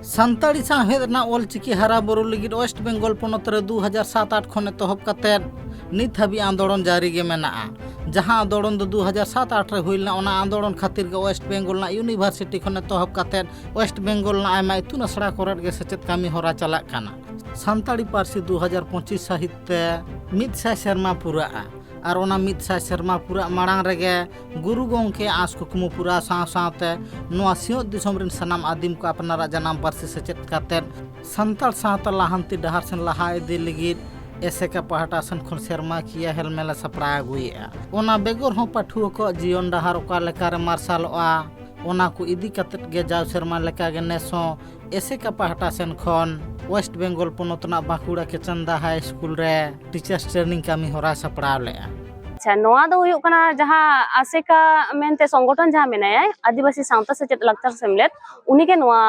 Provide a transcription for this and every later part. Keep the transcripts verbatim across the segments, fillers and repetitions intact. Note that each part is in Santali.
ᱥᱟᱱᱛᱟᱲᱤ ᱥᱟᱶᱦᱮᱫ ᱨᱮᱱᱟᱜ ᱚᱞᱪᱤᱠᱤ ᱦᱟᱨᱟ ᱵᱩᱨᱩ ᱞᱟᱹᱜᱤᱫ ᱳᱭᱮᱥᱴ ᱵᱮᱝᱜᱚᱞ ᱯᱚᱱᱚᱛ ᱨᱮ ᱫᱩ ᱦᱟᱡᱟᱨ ᱥᱟᱛ ᱟᱴ ᱠᱷᱚᱱ ᱮᱛᱚᱦᱚᱵ ᱠᱟᱛᱮᱫ ᱱᱤᱛ ᱦᱟᱹᱵᱤᱡ ᱟᱱᱫᱳᱲᱚᱱ ᱡᱟᱹᱨᱤ ᱜᱮ ᱢᱮᱱᱟᱜᱼᱟ᱾ ᱡᱟᱦᱟᱸ ᱟᱱᱫᱳᱲᱚᱱ ᱫᱚ ᱫᱩ ᱦᱟᱡᱟᱨ ᱥᱟᱛ ᱟᱴ ᱨᱮ ᱦᱩᱭ ᱞᱮᱱᱟ, ᱚᱱᱟ ᱟᱱᱫᱳᱲᱚᱱ ᱠᱷᱟᱹᱛᱤᱨ ᱜᱮ ᱳᱭᱮᱥᱴ ᱵᱮᱝᱜᱚᱞ ᱨᱮᱱᱟᱜ ᱤᱭᱩᱱᱤᱵᱷᱟᱨᱥᱤᱴᱤ ᱠᱷᱚᱱ ᱮᱛᱚᱦᱚᱵ ᱠᱟᱛᱮᱫ ᱳᱭᱮᱥᱴ ᱵᱮᱝᱜᱚᱞ ᱨᱮᱱᱟᱜ ᱟᱭᱢᱟ ᱤᱛᱩᱱ ᱟᱥᱲᱟ ᱠᱚᱨᱮᱫ ᱜᱮ ᱥᱮᱪᱮᱫ ᱠᱟᱹᱢᱤ ᱦᱚᱨᱟ ᱪᱟᱞᱟᱜ ᱠᱟᱱᱟ᱾ ᱥᱟᱱᱛᱟᱲᱤ ᱯᱟᱹᱨᱥᱤ ᱫᱩ ᱦᱟᱡᱟᱨ ᱯᱚᱸᱪᱤᱥ ᱥᱟᱹᱦᱤᱛ ᱛᱮ ᱢᱤᱫ ᱥᱟᱭ ᱥᱮᱨᱢᱟ ᱯᱩᱨᱟᱹᱜᱼᱟ᱾ ᱟᱨ ᱚᱱᱟ ᱢᱤᱫ ᱥᱟᱭ ᱥᱮᱨᱢᱟ ᱯᱩᱨᱟᱹᱜ ᱢᱟᱲᱟᱝ ᱨᱮᱜᱮ ᱜᱩᱨᱩ ᱜᱚᱢᱠᱮ ᱟᱸᱥ ᱠᱩᱠᱢᱩ ᱯᱩᱨᱟᱹᱣ ᱥᱟᱶ ᱥᱟᱶᱛᱮ ᱱᱚᱣᱟ ᱥᱤᱧᱚᱛ ᱫᱤᱥᱚᱢ ᱨᱮᱱ ᱥᱟᱱᱟᱢ ᱟᱹᱫᱤᱢ ᱠᱚ ᱟᱯᱱᱟᱨᱟᱜ ᱡᱟᱱᱟᱢ ᱯᱟᱹᱨᱥᱤ ᱥᱮᱪᱮᱫ ᱠᱟᱛᱮᱫ ᱥᱟᱱᱛᱟᱲ ᱥᱟᱶᱛᱟ ᱞᱟᱦᱟᱱᱛᱤ ᱰᱟᱦᱟᱨ ᱥᱮᱱ ᱞᱟᱦᱟ ᱤᱫᱤ ᱞᱟᱹᱜᱤᱫ ᱮᱥᱮᱠᱟ ᱯᱟᱦᱴᱟ ᱥᱮᱱ ᱠᱷᱚᱱ ᱥᱮᱨᱢᱟᱠᱤᱭᱟᱹ ᱦᱮᱞᱢᱮᱞ ᱮ ᱥᱟᱯᱲᱟᱣ ᱟᱹᱜᱩᱭᱮᱫᱼᱟ᱾ ᱚᱱᱟ ᱵᱮᱜᱚᱨ ᱦᱚᱸ ᱯᱟᱹᱴᱷᱩᱣᱟᱹ ᱠᱚᱣᱟᱜ ᱡᱤᱭᱚᱱ ᱰᱟᱦᱟᱨ ᱚᱠᱟ ᱞᱮᱠᱟᱨᱮ ᱢᱟᱨᱥᱟᱞᱚᱜᱼᱟ, ᱚᱱᱟ ᱠᱚ ᱤᱫᱤ ᱠᱟᱛᱮᱫ ᱜᱮ ᱡᱟᱣ ᱥᱮᱨᱢᱟ ᱞᱮᱠᱟᱜᱮ ᱱᱮᱥ ᱦᱚᱸ ᱮᱥᱮᱠᱟ ᱯᱟᱦᱴᱟ ᱥᱮᱱ ᱠᱷᱚᱱ ᱳᱭᱮᱥᱴ ᱵᱮᱝᱜᱚᱞ ᱯᱚᱱᱚᱛ ᱨᱮᱱᱟᱜ ᱵᱟᱸᱠᱩᱲᱟ ᱠᱮᱪᱟᱱᱫᱟ ᱦᱟᱭ ᱥᱠᱩᱞ ᱨᱮ ᱴᱤᱪᱟᱨᱥ ᱴᱨᱮᱱᱤᱝ ᱠᱟᱹᱢᱤ ᱦᱚᱨᱟ ᱥᱟᱯᱲᱟᱣ ᱞᱮᱫᱼᱟ᱾ ᱟᱪᱪᱷᱟ, ᱱᱚᱣᱟ ᱫᱚ ᱦᱩᱭᱩᱜ ᱠᱟᱱᱟ ᱡᱟᱦᱟᱸ ᱟᱥᱮᱠᱟ ᱢᱮᱱᱛᱮ ᱥᱚᱝᱜᱚᱴᱷᱚᱱ ᱡᱟᱦᱟᱸ ᱢᱮᱱᱟᱭᱟ, ᱟᱹᱫᱤᱵᱟᱹᱥᱤ ᱥᱟᱶᱛᱟ ᱥᱮᱪᱮᱫ ᱞᱟᱠᱪᱟᱨ ᱥᱮᱢᱞᱮᱫ, ᱩᱱᱤᱜᱮ ᱱᱚᱣᱟ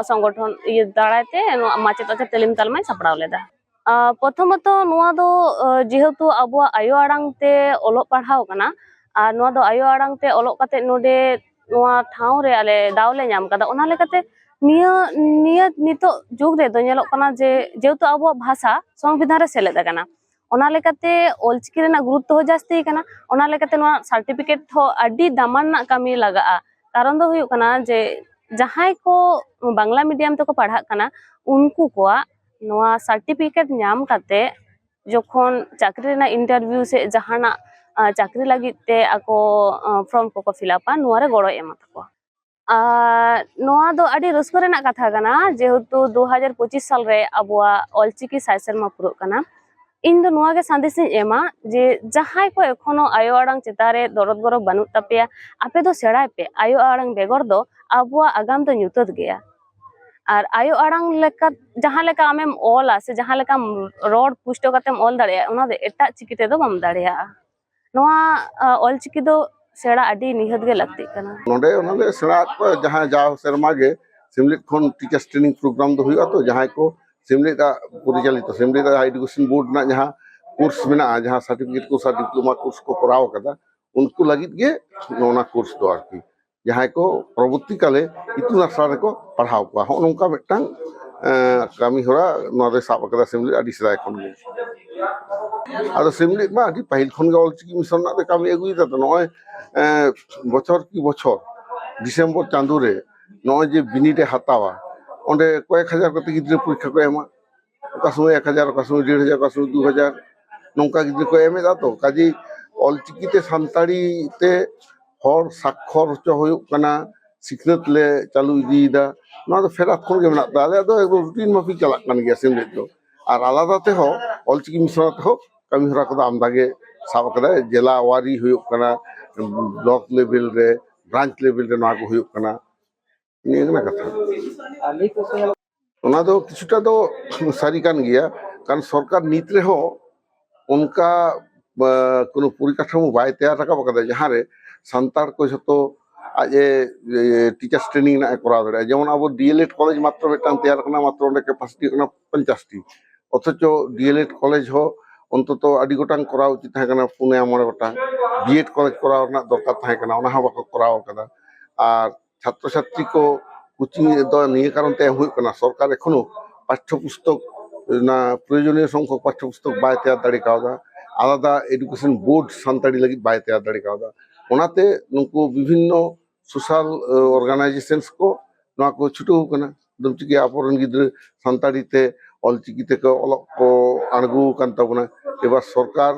ᱥᱚᱝᱜᱚᱴᱷᱚᱱ ᱤᱭᱟᱹ ᱫᱟᱨᱟᱭ ᱛᱮ ᱱᱚᱣᱟ ᱢᱟᱪᱮᱫ ᱟᱪᱮᱫ ᱛᱟᱹᱞᱤᱢ ᱛᱟᱞᱢᱟᱭ ᱥᱟᱯᱲᱟᱣ ᱞᱮᱫᱟ᱾ ᱟᱨ ᱯᱨᱚᱛᱷᱚᱢᱚᱛᱚ ᱱᱚᱣᱟ ᱫᱚ, ᱟᱨ, ᱡᱮᱦᱮᱛᱩ ᱟᱵᱚᱣᱟᱜ ᱟᱭᱳ ᱟᱲᱟᱝ ᱛᱮ ᱚᱞᱚᱜ ᱯᱟᱲᱦᱟᱣ ᱠᱟᱱᱟ, ᱟᱨ ᱱᱚᱣᱟ ᱫᱚ ᱟᱭᱳ ᱟᱲᱟᱝ ᱛᱮ ᱚᱞᱚᱜ ᱠᱟᱛᱮ ᱱᱚᱰᱮ ᱱᱚᱣᱟ ᱴᱷᱟᱶ ᱨᱮ ᱟᱞᱮ ᱫᱟᱣ ᱞᱮ ᱧᱟᱢ ᱠᱟᱫᱟ᱾ ᱚᱱᱟ ᱞᱮᱠᱟᱛᱮ ᱱᱤᱭᱟᱹ, ᱱᱤᱭᱟᱹ ᱱᱤᱛᱚᱜ ᱡᱩᱜᱽ ᱨᱮᱫᱚ ᱧᱮᱞᱚᱜ ᱠᱟᱱᱟ ᱡᱮ ᱡᱮᱦᱮᱛᱩ ᱟᱵᱚᱣᱟᱜ ᱵᱷᱟᱥᱟ ᱥᱚᱝᱵᱤᱫᱷᱟᱱ ᱨᱮ ᱥᱮᱞᱮᱫ ᱟᱠᱟᱱᱟ, ᱚᱱᱟ ᱞᱮᱠᱟᱛᱮ ᱚᱞᱪᱤᱠᱤ ᱨᱮᱱᱟᱜ ᱜᱩᱨᱩᱛᱛᱚ ᱦᱚᱸ ᱡᱟᱹᱥᱛᱤ ᱠᱟᱱᱟ᱾ ᱚᱱᱟ ᱞᱮᱠᱟᱛᱮ ᱱᱚᱣᱟ ᱥᱟᱨᱴᱤᱯᱷᱤᱠᱮᱴ ᱦᱚᱸ ᱟᱹᱰᱤ ᱫᱟᱢᱟᱱ ᱨᱮᱱᱟᱜ ᱠᱟᱹᱢᱤ ᱞᱟᱜᱟᱜᱼᱟ᱾ ᱠᱟᱨᱚᱱ ᱫᱚ ᱦᱩᱭᱩᱜ ᱠᱟᱱᱟ ᱡᱮ ᱡᱟᱦᱟᱸᱭ ᱠᱚ ᱵᱟᱝᱞᱟ ᱢᱤᱰᱤᱭᱟᱢ ᱛᱮᱠᱚ ᱯᱟᱲᱦᱟᱜ ᱠᱟᱱᱟ, ᱩᱱᱠᱩ ᱠᱚᱣᱟᱜ ᱱᱚᱣᱟ ᱥᱟᱨᱴᱤᱯᱷᱤᱠᱮᱴ ᱧᱟᱢ ᱠᱟᱛᱮ ᱡᱚᱠᱷᱚᱱ ᱪᱟᱹᱠᱨᱤ ᱨᱮᱱᱟᱜ ᱤᱱᱴᱟᱨᱵᱷᱤᱭᱩ ᱥᱮ ᱡᱟᱦᱟᱱᱟᱜ, ᱟᱸ, ᱪᱟᱹᱠᱨᱤ ᱞᱟᱹᱜᱤᱫ ᱛᱮ ᱟᱠᱚ, ᱟᱸ, ᱯᱷᱨᱚᱢ ᱠᱚᱠᱚ ᱯᱷᱤᱞᱟᱯᱟ, ᱱᱚᱣᱟ ᱨᱮ ᱜᱚᱲᱚᱭ ᱮᱢᱟ ᱛᱟᱠᱚᱣᱟ᱾ ᱟᱨ ᱱᱚᱣᱟ ᱫᱚ ᱟᱹᱰᱤ ᱨᱟᱹᱥᱠᱟᱹ ᱨᱮᱱᱟᱜ ᱠᱟᱛᱷᱟ ᱠᱟᱱᱟ, ᱡᱮᱦᱮᱛᱩ ᱫᱩ ᱦᱟᱡᱟᱨ ᱯᱚᱸᱪᱤᱥ ᱥᱟᱞ ᱨᱮ ᱟᱵᱚᱣᱟᱜ ᱚᱞᱪᱤᱠᱤ ᱥᱟᱭ ᱥᱮᱨᱢᱟ ᱯᱩᱨᱟᱹᱜ ᱠᱟᱱᱟ᱾ ᱤᱧ ᱫᱚ ᱱᱚᱣᱟ ᱜᱮ ᱥᱟᱸᱫᱮᱥ ᱤᱧ ᱮᱢᱟ ᱡᱮ ᱡᱟᱦᱟᱸᱭ ᱠᱚ ᱮᱠᱷᱚᱱᱳ ᱟᱭᱳ ᱟᱲᱟᱝ ᱪᱮᱛᱟᱱ ᱨᱮ ᱫᱚᱨᱚᱫ ᱜᱚᱨᱚᱵ ᱵᱟᱹᱱᱩᱜ ᱛᱟᱯᱮᱭᱟ, ᱟᱯᱮ ᱫᱚ ᱥᱮᱬᱟᱭ ᱯᱮ᱾ ᱟᱭᱳ ᱟᱲᱟᱝ ᱵᱮᱜᱚᱨ ᱫᱚ ᱟᱵᱚᱣᱟᱜ ᱟᱜᱟᱢ ᱫᱚ ᱧᱩᱛᱟᱹᱛ ᱜᱮᱭᱟ᱾ ᱟᱨ ᱟᱭᱳ ᱟᱲᱟᱝ ᱞᱮᱠᱟ, ᱡᱟᱦᱟᱸ ᱞᱮᱠᱟ ᱟᱢᱮᱢ ᱚᱞᱟ ᱥᱮ ᱡᱟᱦᱟᱸ ᱞᱮᱠᱟᱢ ᱨᱚᱲ ᱯᱩᱥᱴᱟᱹᱣ ᱠᱟᱛᱮᱢ ᱚᱞ ᱫᱟᱲᱮᱭᱟᱜᱼᱟ, ᱚᱱᱟ ᱫᱚ ᱮᱴᱟᱜ ᱪᱤᱠᱤ ᱛᱮᱫᱚ ᱵᱟᱢ ᱫᱟᱲᱮᱭᱟᱜᱼᱟ᱾ ᱱᱚᱣᱟ, ᱟ, ᱚᱞᱪᱤᱠᱤ ᱫᱚ ᱥᱮᱬᱟ ᱟᱹᱰᱤ ᱱᱤᱦᱟᱹᱛ ᱜᱮ ᱞᱟᱹᱠᱛᱤᱜ ᱠᱟᱱᱟ᱾ ᱱᱚᱰᱮ ᱚᱱᱟ ᱞᱮ ᱥᱮᱬᱟ ᱟᱫ ᱠᱚᱣᱟ, ᱡᱟᱦᱟᱸ ᱡᱟᱣ ᱥᱮᱨᱢᱟ ᱜᱮ ᱥᱤᱢᱞᱤᱫ ᱠᱷᱚᱱ ᱴᱤᱪᱟᱨᱥ ᱴᱨᱮᱱᱤᱝ ᱯᱨᱳᱜᱨᱟᱢ ᱫᱚ ᱦᱩᱭᱩᱜᱼᱟ᱾ ᱛᱚ ᱡᱟᱦᱟᱸᱭ ᱠᱚ ᱥᱤᱢᱞᱤᱫ ᱟᱜ ᱯᱚᱨᱤᱪᱟᱞᱤᱛᱚ, ᱥᱤᱢᱞᱤᱫ ᱟᱜ ᱮᱰᱩᱠᱮᱥᱚᱱ ᱵᱳᱨᱰ ᱨᱮᱱᱟᱜ ᱡᱟᱦᱟᱸ ᱠᱳᱨᱥ ᱢᱮᱱᱟᱜᱼᱟ, ᱡᱟᱦᱟᱸ ᱥᱟᱨᱴᱤᱯᱷᱤᱠᱮᱴ ᱠᱳᱨᱥ ᱟᱨ ᱰᱤᱯᱞᱳᱢᱟ ᱠᱳᱨᱥ ᱠᱚ ᱠᱚᱨᱟᱣ ᱠᱟᱫᱟ, ᱩᱱᱠᱩ ᱞᱟᱹᱜᱤᱫ ᱜᱮ ᱱᱚᱣᱟ ᱠᱳᱨᱥ ᱫᱚ ᱟᱨᱠᱤ᱾ ᱡᱟᱦᱟᱸᱭ ᱠᱚ ᱯᱚᱨᱚᱵᱚᱨᱛᱤ ᱠᱟᱞᱮ ᱤᱛᱩᱱ ᱟᱥᱲᱟ ᱨᱮᱠᱚ ᱯᱟᱲᱦᱟᱣ ᱠᱚᱣᱟ᱾ ᱦᱚᱸᱜᱼᱚ ᱱᱚᱝᱠᱟ ᱢᱤᱫᱴᱟᱝ ᱮᱸ, ᱠᱟᱹᱢᱤ ᱦᱚᱨᱟ ᱱᱚᱣᱟ ᱫᱚᱭ ᱥᱟᱵ ᱟᱠᱟᱫᱟ ᱥᱮᱢᱞᱮᱫ ᱟᱹᱰᱤ ᱥᱮᱫᱟᱭ ᱠᱷᱚᱱ ᱜᱮ᱾ ᱟᱫᱚ ᱥᱮᱢᱞᱮᱫ ᱢᱟ ᱟᱹᱰᱤ ᱯᱟᱹᱦᱤᱞ ᱠᱷᱚᱱ ᱜᱮ ᱚᱞᱪᱤᱠᱤ ᱢᱤᱥᱚᱱ ᱨᱮᱱᱟᱜ ᱫᱚ ᱠᱟᱹᱢᱤ ᱟᱹᱜᱩᱭᱮᱫᱟ᱾ ᱛᱚ ᱱᱚᱜᱼᱚᱭ ᱮᱸ, ᱵᱚᱪᱷᱚᱨ ᱠᱤ ᱵᱚᱪᱷᱚᱨ ᱰᱤᱥᱮᱢᱵᱚᱨ ᱪᱟᱸᱫᱳ ᱨᱮ ᱱᱚᱜᱼᱚᱭ ᱡᱮ ᱵᱤᱱᱤᱰ ᱮ ᱦᱟᱛᱟᱣᱟ, ᱚᱸᱰᱮ ᱠᱚᱭᱮᱠ ᱦᱟᱡᱟᱨ ᱠᱟᱛᱮ ᱜᱤᱫᱽᱨᱟᱹ ᱯᱚᱨᱤᱠᱠᱷᱟ ᱠᱚ ᱮᱢᱟ, ᱚᱠᱟ ᱥᱚᱢᱚᱭ ᱮᱠ ᱦᱟᱡᱟᱨ, ᱚᱠᱟ ᱥᱚᱢᱚᱭ ᱰᱮᱲ ᱦᱟᱡᱟᱨ, ᱚᱠᱟ ᱥᱚᱢᱚᱭ ᱫᱩ ᱦᱟᱡᱟᱨ, ᱱᱚᱝᱠᱟ ᱜᱤᱫᱽᱨᱟᱹ ᱠᱚ ᱮᱢᱮᱫᱟ᱾ ᱛᱚ ᱠᱟᱡᱮ ᱚᱞᱪᱤᱠᱤ ᱛᱮ ᱥᱟᱱᱛᱟᱲᱤ ᱛᱮ ᱦᱚᱲ ᱥᱟᱠᱠᱷᱚᱨ ᱦᱚᱪᱚ ᱦᱩᱭᱩᱜ ᱠᱟᱱᱟ, ᱥᱤᱠᱷᱱᱟᱹᱛ ᱞᱮ ᱪᱟᱹᱞᱩ ᱤᱫᱤᱭᱮᱫᱟ᱾ ᱱᱚᱣᱟ ᱫᱚ ᱯᱷᱮᱰᱟᱛ ᱠᱷᱚᱱ ᱜᱮ ᱢᱮᱱᱟᱜ ᱛᱟᱞᱮᱭᱟ᱾ ᱟᱞᱮᱭᱟᱜ ᱫᱚ ᱮᱠᱫᱚᱢ ᱨᱩᱴᱤᱱ ᱢᱟᱯᱷᱤᱠ ᱪᱟᱞᱟᱜ ᱠᱟᱱ ᱜᱮᱭᱟ ᱥᱮᱢᱞᱮᱫ ᱫᱚ᱾ ᱟᱨ ᱟᱞᱟᱫᱟ ᱛᱮᱦᱚᱸ ᱚᱞᱪᱤᱠᱤ ᱢᱤᱥᱚᱱ ᱛᱮᱦᱚᱸ ᱠᱟᱹᱢᱤ ᱦᱚᱨᱟ ᱠᱚᱫᱚ ᱟᱢᱫᱟ ᱜᱮ ᱥᱟᱵ ᱟᱠᱟᱫᱟᱭ᱾ ᱡᱮᱞᱟ ᱣᱟᱨᱤ ᱦᱩᱭᱩᱜ ᱠᱟᱱᱟ, ᱵᱞᱚᱠ ᱞᱮᱵᱮᱞ ᱨᱮ, ᱵᱨᱟᱧᱪ ᱞᱮᱵᱮᱞ ᱨᱮ ᱱᱚᱣᱟ ᱠᱚ ᱦᱩᱭᱩᱜ ᱠᱟᱱᱟ᱾ ᱱᱤᱭᱟᱹ ᱠᱟᱱᱟ ᱠᱟᱛᱷᱟ᱾ ᱟᱨ ᱱᱤᱛ ᱚᱠᱛᱚ ᱧᱮᱞᱚᱜ ᱚᱱᱟ ᱫᱚ ᱠᱤᱪᱷᱩᱴᱟ ᱫᱚ ᱥᱟᱹᱨᱤ ᱠᱟᱱ ᱜᱮᱭᱟ, ᱠᱟᱨᱚᱱ ᱥᱚᱨᱠᱟᱨ ᱱᱤᱛ ᱨᱮᱦᱚᱸ ᱚᱱᱠᱟ, ᱟ, ᱠᱳᱱᱳ ᱯᱚᱨᱤᱠᱟᱴᱷᱟᱢᱳ ᱵᱟᱭ ᱛᱮᱭᱟᱨ ᱨᱟᱠᱟᱵ ᱟᱠᱟᱫᱟ, ᱡᱟᱦᱟᱸᱨᱮ ᱥᱟᱱᱛᱟᱲ ᱠᱚ ᱡᱷᱚᱛᱚ ᱟᱡ ᱮ, ᱮ, ᱴᱤᱪᱟᱨᱥ ᱴᱨᱮᱱᱤᱝ ᱨᱮᱱᱟᱜ ᱮ ᱠᱚᱨᱟᱣ ᱫᱟᱲᱮᱭᱟᱜᱼᱟ᱾ ᱡᱮᱢᱚᱱ ᱟᱵᱚ ᱰᱤᱮᱞᱮᱰ ᱠᱚᱞᱮᱡᱽ ᱢᱟᱛᱨᱚ ᱢᱤᱫᱴᱟᱝ ᱛᱮᱭᱟᱨ ᱟᱠᱟᱱᱟ, ᱢᱟᱛᱨᱚ ᱚᱸᱰᱮ ᱠᱮᱯᱟᱥᱤᱴᱤ ᱦᱩᱭᱩᱜ ᱠᱟᱱᱟ ᱯᱚᱧᱪᱟᱥ ᱴᱤ, ᱚᱛᱷᱚᱪᱚ ᱰᱤᱮᱞᱮᱰ ᱠᱚᱞᱮᱡᱽ ᱦᱚᱸ ᱚᱱᱛᱚᱛᱚ ᱟᱹᱰᱤ ᱜᱚᱴᱟᱝ ᱠᱚᱨᱟᱣ ᱩᱪᱤᱛ ᱛᱟᱦᱮᱸ ᱠᱟᱱᱟ, ᱯᱩᱱᱭᱟ ᱢᱚᱬᱮ ᱜᱚᱴᱟᱝ᱾ ᱵᱤᱮᱰ ᱠᱚᱞᱮᱡᱽ ᱠᱚᱨᱟᱣ ᱨᱮᱱᱟᱜ ᱫᱚᱨᱠᱟᱨ ᱛᱟᱦᱮᱸ ᱠᱟᱱᱟ, ᱚᱱᱟ ᱦᱚᱸ ᱵᱟᱠᱚ ᱠᱚᱨᱟᱣ ᱟᱠᱟᱫᱟ᱾ ᱟᱨ ᱪᱷᱟᱛᱨᱚ ᱪᱷᱟᱛᱨᱤ ᱠᱚ ᱠᱳᱪᱤᱝ ᱫᱚ ᱱᱤᱭᱟᱹ ᱠᱟᱨᱚᱱ ᱛᱮ ᱮᱢ ᱦᱩᱭᱩᱜ ᱠᱟᱱᱟ, ᱥᱚᱨᱠᱟᱨ ᱮᱠᱷᱚᱱᱳ ᱯᱟᱴᱷᱭᱚ ᱯᱩᱥᱛᱚᱠ, ᱚᱱᱟ ᱯᱨᱚᱭᱳᱡᱚᱱᱤᱭᱚ ᱥᱚᱝᱠᱷᱚᱠ ᱯᱟᱴᱷᱭᱚ ᱯᱩᱥᱛᱚᱠ ᱵᱟᱭ ᱛᱮᱭᱟᱨ ᱫᱟᱲᱮ ᱠᱟᱣᱫᱟ, ᱟᱞᱟᱫᱟ ᱮᱰᱩᱠᱮᱥᱚᱱ ᱵᱳᱨᱰ ᱥᱟᱱᱛᱟᱲᱤ ᱞᱟᱹᱜᱤᱫ ᱵᱟᱭ ᱛᱮᱭᱟᱨ ᱫᱟᱲᱮ ᱠᱟᱣᱫᱟ᱾ ᱚᱱᱟᱛᱮ ᱱᱩᱠᱩ ᱵᱤᱵᱷᱤᱱᱱᱚ ᱥᱳᱥᱟᱞ, ᱮ, ᱚᱨᱜᱟᱱᱟᱭᱡᱮᱥᱚᱱᱥ ᱠᱚ ᱱᱚᱣᱟ ᱠᱚ ᱪᱷᱩᱴᱟᱹᱣ ᱠᱟᱱᱟ᱾ ᱮᱠᱫᱚᱢ ᱪᱤᱠᱟᱹ ᱟᱵᱚᱨᱮᱱ ᱜᱤᱫᱽᱨᱟᱹ ᱥᱟᱱᱛᱟᱲᱤ ᱛᱮ, ᱚᱞᱪᱤᱠᱤ ᱛᱮᱠᱚ ᱚᱞᱚᱜ ᱠᱚ ᱟᱬᱜᱚ ᱟᱠᱟᱱ ᱛᱟᱵᱚᱱᱟ᱾ ᱮᱵᱟᱨ ᱥᱚᱨᱠᱟᱨ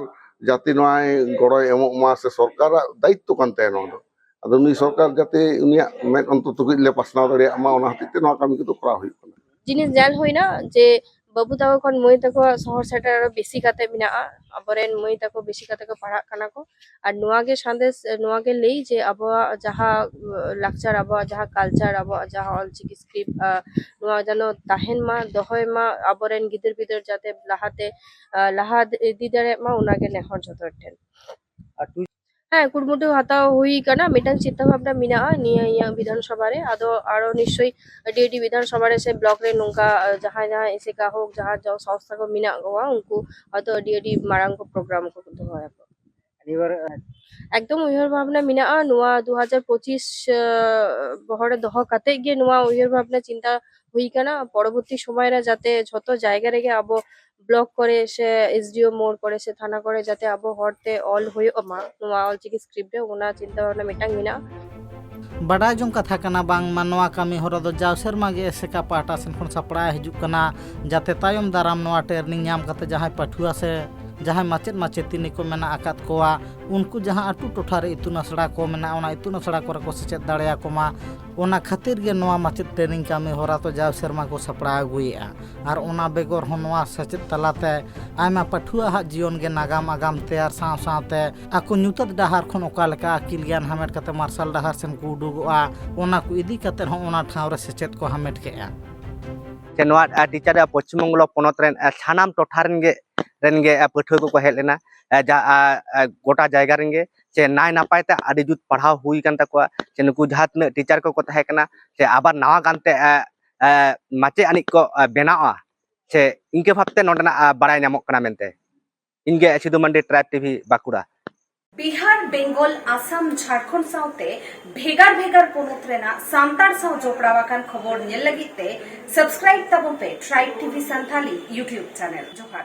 ᱡᱟᱛᱮ ᱱᱚᱣᱟᱭ ᱜᱚᱲᱚᱭ ᱮᱢᱚᱜ ᱢᱟ, ᱥᱮ ᱥᱚᱨᱠᱟᱨᱟᱜ ᱫᱟᱭᱤᱛᱛᱚ ᱠᱟᱱ ᱛᱟᱭᱟ ᱱᱚᱣᱟ ᱫᱚ᱾ ᱟᱫᱚ ᱱᱩᱭ ᱥᱚᱨᱠᱟᱨ ᱡᱟᱛᱮ ᱩᱱᱤᱭᱟᱜ ᱢᱮᱫ ᱚᱱᱛᱚᱛᱚ ᱠᱟᱹᱡ ᱞᱮ ᱯᱟᱥᱱᱟᱣ ᱫᱟᱲᱮᱭᱟᱜ ᱢᱟ, ᱚᱱᱟ ᱦᱚᱛᱮᱡ ᱛᱮ ᱱᱚᱣᱟ ᱠᱟᱹᱢᱤ ᱠᱚᱫᱚ ᱠᱚᱨᱟᱣ ᱦᱩᱭᱩᱜ ᱠᱟᱱᱟ᱾ ᱡᱤᱱᱤᱥ ᱧᱮᱞ ᱦᱩᱭᱱᱟ ᱡᱮ ᱵᱟᱹᱵᱩ ᱛᱟᱠᱚ ᱠᱷᱚᱱ ᱢᱟᱹᱭ ᱛᱟᱠᱚᱣᱟᱜ ᱥᱚᱦᱚᱨ ᱥᱮᱴᱮᱨ ᱟᱨᱚ ᱵᱮᱥᱤ ᱠᱟᱛᱮ ᱢᱮᱱᱟᱜᱼᱟ, ᱟᱵᱚᱨᱮᱱ ᱢᱟᱹᱭ ᱛᱟᱠᱚ ᱵᱮᱥᱤ ᱠᱟᱛᱮ ᱠᱚ ᱯᱟᱲᱦᱟᱜ ᱠᱟᱱᱟ ᱠᱚ᱾ ᱟᱨ ᱱᱚᱣᱟ ᱜᱮ ᱥᱟᱸᱫᱮᱥ, ᱱᱚᱣᱟ ᱜᱮ ᱞᱟᱹᱭ ᱡᱮ ᱟᱵᱚᱣᱟᱜ ᱡᱟᱦᱟᱸ, ᱟᱸ, ᱞᱟᱠᱪᱟᱨ, ᱟᱵᱚᱣᱟᱜ ᱡᱟᱦᱟᱸ ᱠᱟᱞᱪᱟᱨ, ᱟᱵᱚᱣᱟᱜ ᱡᱟᱦᱟᱸ ᱚᱞᱪᱤᱠᱤ ᱥᱠᱨᱤᱯᱴ, ᱟᱸ, ᱱᱚᱣᱟ ᱡᱮᱱᱚ ᱛᱟᱦᱮᱱ ᱢᱟ, ᱫᱚᱦᱚᱭ ᱢᱟ, ᱟᱵᱚᱨᱮᱱ ᱜᱤᱫᱟᱹᱨ ᱯᱤᱫᱟᱹᱨ ᱡᱟᱛᱮ ᱞᱟᱦᱟᱛᱮ, ᱟᱸ, ᱞᱟᱦᱟ ᱤᱫᱤ ᱫᱟᱲᱮᱭᱟᱜ ᱢᱟ, ᱚᱱᱟᱜᱮ ᱱᱮᱦᱚᱨ ᱡᱚᱛᱚ ᱦᱚᱲ ᱴᱷᱮᱱ᱾ ᱟᱨ ᱴᱩ- ᱦᱮᱸ, ᱠᱩᱨᱩᱢᱩᱴᱩ ᱦᱟᱛᱟᱣ ᱦᱩᱭ ᱠᱟᱱᱟ, ᱢᱤᱫᱴᱟᱝ ᱪᱤᱱᱛᱟᱹ ᱵᱷᱟᱵᱽᱱᱟ ᱢᱮᱱᱟᱜᱼᱟ ᱱᱤᱭᱟᱹ ᱤᱧᱟᱹᱜ ᱵᱤᱫᱷᱟᱱ ᱥᱚᱵᱷᱟ ᱨᱮ᱾ ᱟᱫᱚ ᱟᱨᱚ ᱱᱤᱥᱪᱳᱭ ᱟᱹᱰᱤ ᱟᱹᱰᱤ ᱵᱤᱫᱷᱟᱱ ᱥᱚᱵᱷᱟ ᱨᱮ ᱥᱮ ᱵᱞᱚᱠ ᱨᱮ ᱱᱚᱝᱠᱟ, ᱟᱸ, ᱡᱟᱦᱟᱸᱭ ᱡᱟᱦᱟᱸᱭ ᱮᱥᱮᱠᱟ ᱦᱳᱠ, ᱡᱟᱦᱟᱸ ᱡᱟᱦᱟᱸ ᱥᱚᱝᱥᱛᱷᱟ ᱠᱚ ᱢᱮᱱᱟᱜ ᱠᱚᱣᱟ, ᱩᱱᱠᱩ ᱦᱚᱭᱛᱳ ᱟᱹᱰᱤ ᱟᱹᱰᱤ ᱢᱟᱨᱟᱝ ᱠᱚ ᱯᱨᱳᱜᱨᱟᱢ ᱠᱚ ᱫᱚᱦᱚᱭᱟᱠᱚ᱾ ᱱᱤᱭᱟᱹ ᱵᱟᱨ, ᱟᱸ, ᱮᱠᱫᱚᱢ ᱩᱭᱦᱟᱹᱨ ᱵᱷᱟᱵᱽᱱᱟ ᱢᱮᱱᱟᱜᱼᱟ᱾ ᱱᱚᱣᱟ ᱫᱩ ᱦᱟᱡᱟᱨ ᱯᱚᱸᱪᱤᱥ ᱵᱚᱦᱚᱨ ᱨᱮ ᱫᱚᱦᱚ ᱠᱟᱛᱮ ᱜᱮ ᱱᱚᱣᱟ ᱩᱭᱦᱟᱹᱨ ᱵᱷᱟᱵᱽᱱᱟ ᱪᱤᱱᱛᱟ ᱦᱩᱭ ᱠᱟᱱᱟ᱾ ᱯᱚᱨᱚᱵᱚᱨᱛᱤ ᱥᱚᱢᱚᱭ ᱨᱮ ᱡᱟᱛᱮ ᱡᱷᱚᱛᱚ ᱡᱟᱭᱜᱟ ᱨᱮᱜᱮ ᱟᱵᱚ ᱵᱞᱚᱠ ᱠᱚᱨᱮ ᱥᱮ ᱮᱥ ᱰᱤ ᱳ ᱢᱳᱲ ᱠᱚᱨᱮ ᱥᱮ ᱛᱷᱟᱱᱟ ᱠᱚᱨᱮ ᱡᱟᱛᱮ ᱟᱵᱚ ᱦᱚᱲᱛᱮ ᱚᱞ ᱦᱩᱭᱩᱜ ᱢᱟ ᱱᱚᱣᱟ ᱚᱞᱪᱤᱠᱤ ᱥᱠᱨᱤᱯᱴ ᱨᱮ, ᱚᱱᱟ ᱪᱤᱱᱛᱟ ᱵᱷᱟᱵᱽᱱᱟ ᱢᱤᱫᱴᱟᱝ ᱢᱮᱱᱟᱜᱼᱟ᱾ ᱵᱟᱰᱟᱭ ᱡᱚᱝ ᱠᱟᱛᱷᱟ ᱠᱟᱱᱟ ᱵᱟᱝᱢᱟ ᱱᱚᱣᱟ ᱠᱟᱹᱢᱤ ᱦᱚᱨᱟ ᱫᱚ ᱡᱟᱣ ᱥᱮᱨᱢᱟ ᱜᱮ ᱮᱥᱮᱠᱟ ᱯᱟᱦᱴᱟ ᱥᱮᱱ ᱠᱷᱚᱱ ᱥᱟᱯᱲᱟᱣ ᱦᱤᱡᱩᱜ ᱠᱟᱱᱟ, ᱡᱟᱛᱮ ᱛᱟᱭᱚᱢ ᱫᱟᱨᱟᱢ ᱱᱚᱣᱟ ᱴᱨᱮᱱᱤᱝ ᱧᱟᱢ ᱠᱟᱛᱮ ᱡᱟᱦᱟᱸᱭ ᱯᱟᱹᱴᱷᱩᱣᱟᱹ ᱥᱮ ᱡᱟᱦᱟᱸᱭ ᱢᱟᱪᱮᱫ ᱢᱟᱪᱮᱛᱤᱱᱤ ᱠᱚ ᱢᱮᱱᱟᱜ ᱟᱠᱟᱫ ᱠᱚᱣᱟ, ᱩᱱᱠᱩ ᱡᱟᱦᱟᱸ ᱟᱹᱛᱩ ᱴᱚᱴᱷᱟ ᱨᱮ ᱤᱛᱩᱱ ᱟᱥᱲᱟ ᱠᱚ ᱢᱮᱱᱟᱜᱼᱟ, ᱚᱱᱟ ᱤᱛᱩᱱ ᱟᱥᱲᱟ ᱠᱚᱨᱮ ᱠᱚ ᱥᱮᱪᱮᱫ ᱫᱟᱲᱮᱭᱟᱠᱚ ᱢᱟ᱾ ᱚᱱᱟ ᱠᱷᱟᱹᱛᱤᱨ ᱜᱮ ᱱᱚᱣᱟ ᱢᱟᱪᱮᱫ ᱴᱨᱮᱱᱤᱝ ᱠᱟᱹᱢᱤ ᱦᱚᱨᱟ ᱫᱚ ᱡᱟᱣ ᱥᱮᱨᱢᱟ ᱠᱚ ᱥᱟᱯᱲᱟᱣ ᱟᱹᱜᱩᱭᱮᱫᱼᱟ᱾ ᱟᱨ ᱚᱱᱟ ᱵᱮᱜᱚᱨ ᱦᱚᱸ ᱱᱚᱣᱟ ᱥᱮᱪᱮᱫ ᱛᱟᱞᱟᱛᱮ ᱟᱭᱢᱟ ᱯᱟᱹᱴᱷᱩᱣᱟᱹ ᱟᱜ ᱡᱤᱭᱚᱱ ᱜᱮ ᱱᱟᱜᱟᱢ ᱟᱜᱟᱢ ᱛᱮᱭᱟᱨ ᱥᱟᱶ ᱥᱟᱶᱛᱮ ᱟᱠᱚ ᱧᱩᱛᱟᱹᱛ ᱰᱟᱦᱟᱨ ᱠᱷᱚᱱ ᱚᱠᱟ ᱞᱮᱠᱟ ᱟᱹᱠᱤᱞ ᱜᱮᱭᱟᱱ ᱦᱟᱢᱮᱴ ᱠᱟᱛᱮ ᱢᱟᱨᱥᱟᱞ ᱰᱟᱦᱟᱨ ᱥᱮᱱ ᱠᱚ ᱩᱰᱩᱠᱚᱜᱼᱟ, ᱚᱱᱟ ᱠᱚ ᱤᱫᱤ ᱠᱟᱛᱮ ᱦᱚᱸ ᱚᱱᱟ ᱴᱷᱟᱶ ᱨᱮ ᱥᱮᱪᱮᱫ ᱠᱚ ᱦᱟᱢᱮᱴ ᱠᱮᱫᱼᱟ᱾ ᱥᱮ ᱱᱚᱣᱟ ᱴᱤᱪᱟᱨ ᱯᱚᱥᱪᱤᱢ ᱵᱚᱝᱜᱚ ᱯᱚᱱᱚᱛ ᱨᱮᱱ ᱥᱟᱱᱟᱢ ᱴᱚᱴᱷᱟ ᱨᱮᱱ ᱜᱮ ᱨᱮᱱ ᱜᱮ ᱯᱟᱹᱴᱷᱩᱣᱟᱹ ᱠᱚᱠᱚ ᱦᱮᱡ ᱞᱮᱱᱟ᱾ ᱡᱟ ᱜᱚᱴᱟ ᱡᱟᱭᱜᱟ ᱨᱮᱱ ᱜᱮ ᱥᱮ ᱱᱟᱭ ᱱᱟᱯᱟᱭ ᱛᱮ ᱟᱹᱰᱤ ᱡᱩᱛ ᱯᱟᱲᱦᱟᱣ ᱦᱩᱭ ᱠᱟᱱ ᱛᱟᱠᱚᱣᱟ᱾ ᱥᱮ ᱱᱩᱠᱩ ᱡᱟᱦᱟᱸ ᱛᱤᱱᱟᱹᱜ ᱴᱤᱪᱟᱨ ᱠᱚᱠᱚ ᱛᱟᱦᱮᱸ ᱠᱟᱱᱟ ᱥᱮ ᱟᱵᱟᱨ ᱱᱟᱣᱟ ᱜᱟᱱᱛᱮ ᱢᱟᱪᱮᱫ ᱟᱹᱱᱤᱡ ᱠᱚ ᱵᱮᱱᱟᱣᱟ, ᱥᱮ ᱤᱱᱠᱟᱹ ᱵᱷᱟᱵᱛᱮ ᱱᱚᱰᱮᱱᱟᱜ ᱵᱟᱲᱟᱭ ᱧᱟᱢᱚᱜ ᱠᱟᱱᱟ ᱢᱮᱱᱛᱮ᱾ ᱤᱧ ᱜᱮ ᱥᱤᱫᱷᱩ ᱢᱟᱱᱰᱤ, ᱴᱨᱟᱭᱤᱵᱽ ᱴᱤᱵᱷᱤ, ᱵᱟᱸᱠᱩᱲᱟ᱾ ᱵᱤᱦᱟᱨ, ᱵᱮᱝᱜᱚᱞ, ᱟᱥᱟᱢ, ᱡᱷᱟᱲᱠᱷᱚᱸᱰ ᱥᱟᱶᱛᱮ ᱵᱷᱮᱜᱟᱨ ᱵᱷᱮᱜᱟᱨ ᱯᱚᱱᱚᱛ ᱨᱮᱱᱟᱜ ᱥᱟᱱᱛᱟᱲ ᱥᱟᱶ ᱡᱚᱯᱲᱟᱣ ᱟᱠᱟᱱ ᱠᱷᱚᱵᱚᱨ ᱧᱮᱞ ᱞᱟᱹᱜᱤᱫ ᱛᱮ subscribe ᱛᱟᱵᱚᱱ ᱯᱮ Tribe T V Santhali YouTube channel᱾ ᱡᱚᱦᱟᱨ᱾